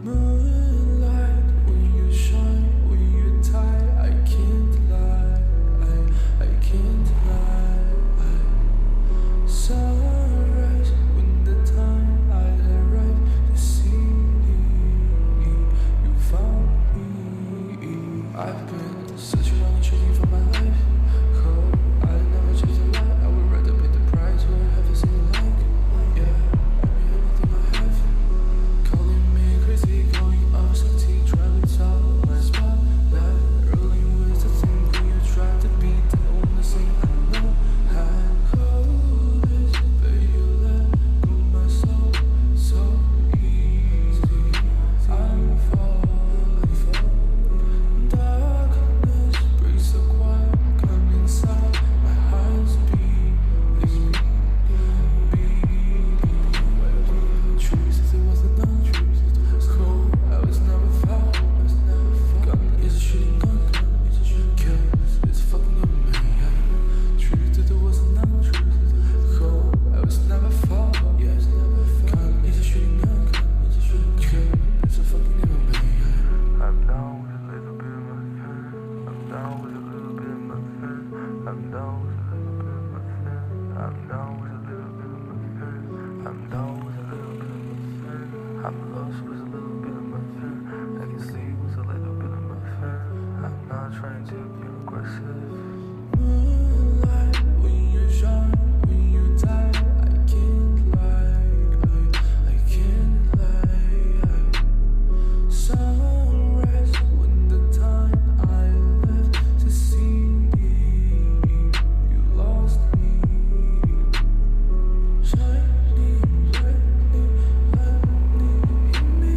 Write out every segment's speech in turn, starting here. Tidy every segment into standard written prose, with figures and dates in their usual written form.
Moonlight, when you shine, when you tie, I can't lie, I can't lie. Sunrise, when the time I arrive to see you found me. I've been searching around and chasing for my life. Cold, I never chase a lie. I would rather pay the price or have a single like. Yeah, I'd be anything I have. Calling me crazy, going off salty, driving top my spotlight. Rolling with the thing when you try to be the only thing I know. I hold this, but you let go my soul so easy. I'm falling. Darkness breaks the quiet, come inside. My heart's beating, beating. Truth if there wasn't none. Cold, I was never found. Gun is a shooting gun. Kill is fucking a maniac. Truth if there wasn't none. Cold, I was never found. Yes, gun is a shooting gun. Kill is a fucking maniac. I'm down with a little bit of my fear. I'm down with a little bit of my fear. I'm down with a little bit of my fear. I'm down with a little bit of my fear. I'm down with a little bit of my fear. I'm lost with a little bit of my fear. I can sleep with a little bit of my fear. I'm not trying to be aggressive. Moonlight, when you shine, when you die, I can't lie. I can't lie. Sunrise, when the time I left to see you lost me. Shining brightly, lightning in me.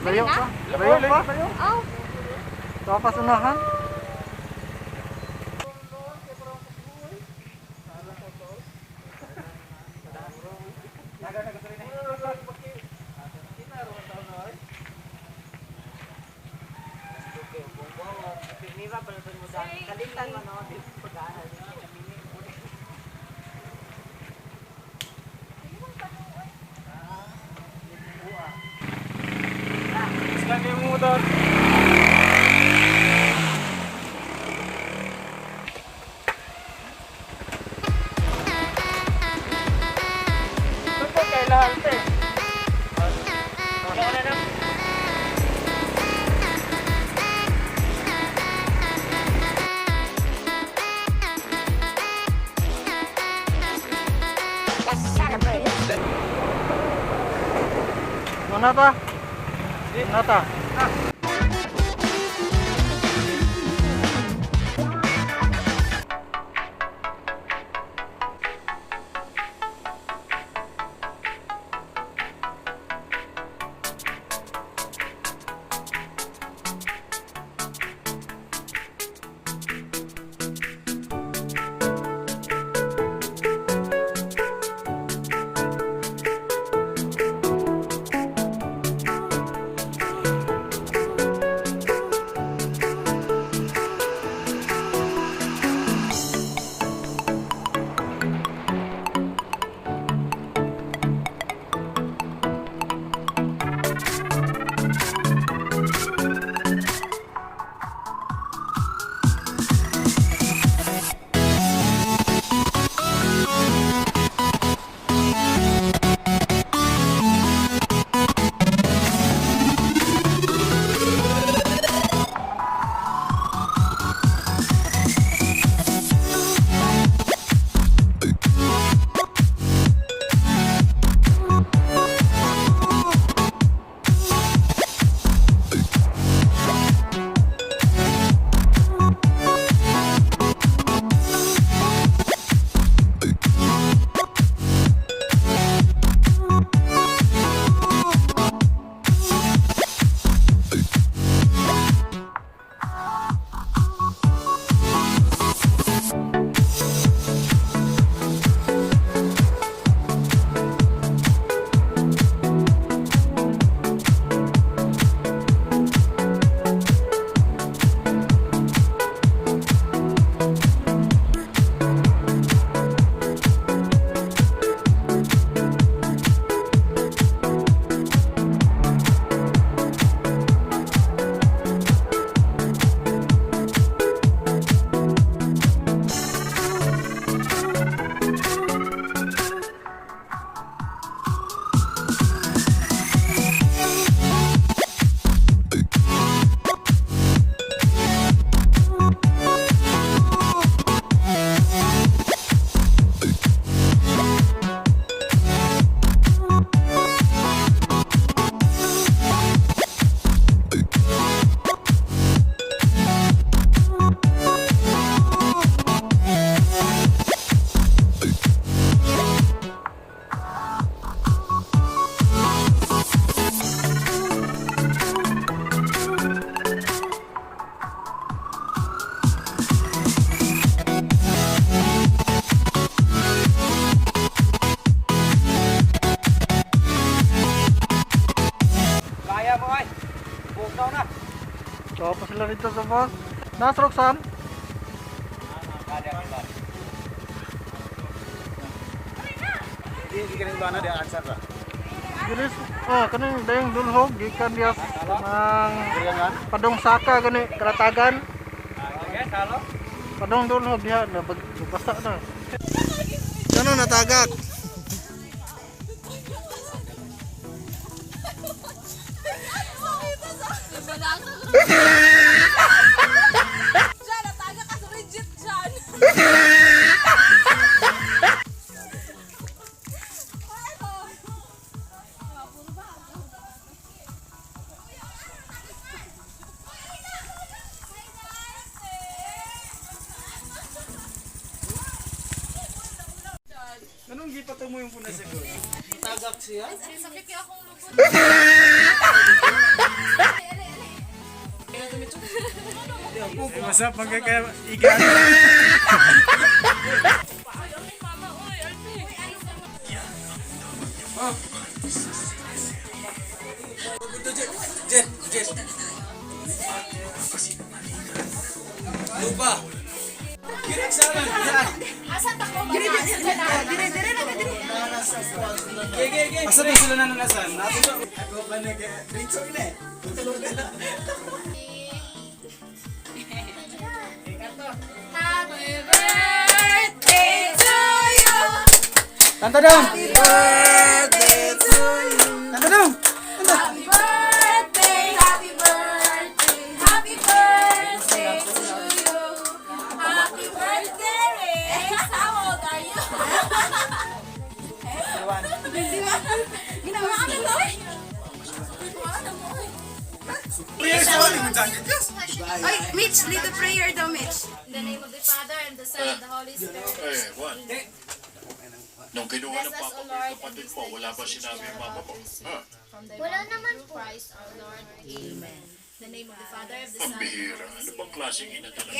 Layo pa. Layo pa. Oh, Tawa pa sa unahan. Una ta. Una ta. Kaya mo ay. Bukaw na. Tawa pa sila rito sa bus. Nas Roxanne. Hindi ka rin ba na di answer ra. Diris, ah, kaning dayong dulhog gikan diya ng Padong Saka gani Kalatagan. Padong dulhog diha na basta na. Kano natagak? Diyan, nataga ka sa legit dyan. Anong gipatong mo yung punas siguro? Tagak siya. Sakit kaya akong lubot. Asa pagkaka igan. Ay, amin mama, oy, Alfie. Jet, Jet. Lupa. Asa ta ko ba? Dire, dire na dire. Ge, ge, ge. Asa na sila nananasan? Ako pa nag-ritso na eh. Happy birthday to you. Tanta dong. Happy birthday to you. Tanta dong. Happy birthday, happy birthday, happy birthday to you. Happy birthday, Rex. How old are you? 21. Ginawa ka na to? 21 na mo eh. Ay, Mitch, lead the prayer daw, Mitch. In the name of the Father, and the Son, and the Holy Spirit. Eh, what? Nung kinuha Bless ng us, papa O ko yung Lord, and kapatid these mo, thy wala ba gifts which we sinabi are ang mama about mo? to receive Ha? from thy Wala bounty naman through po. Christ our Lord. Amen. In the name of the Father, of the Ang Son, and the bihira. Holy Ano Spirit. bang klaseng ina talaga?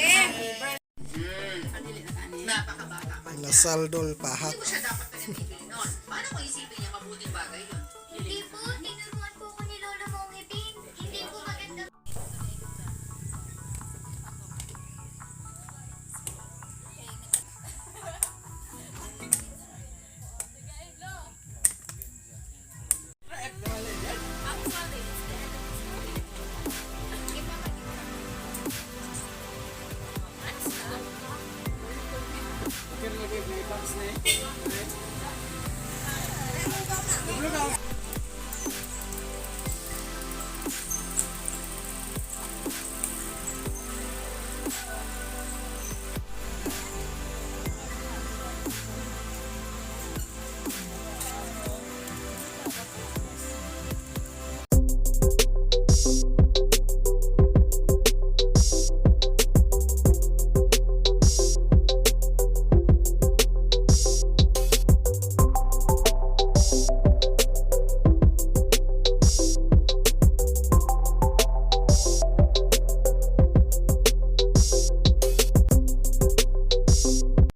Lasaldol pahat. Hindi siya dapat pinipili noon. Paano kung isipin niya mabuting bagay yun? Hindi po.